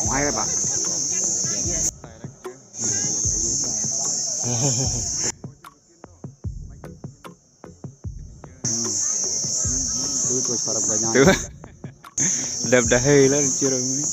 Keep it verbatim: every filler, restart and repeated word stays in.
Mai ba. Tu tu sarap banyak. Tu. Dab dahai lah curang ni.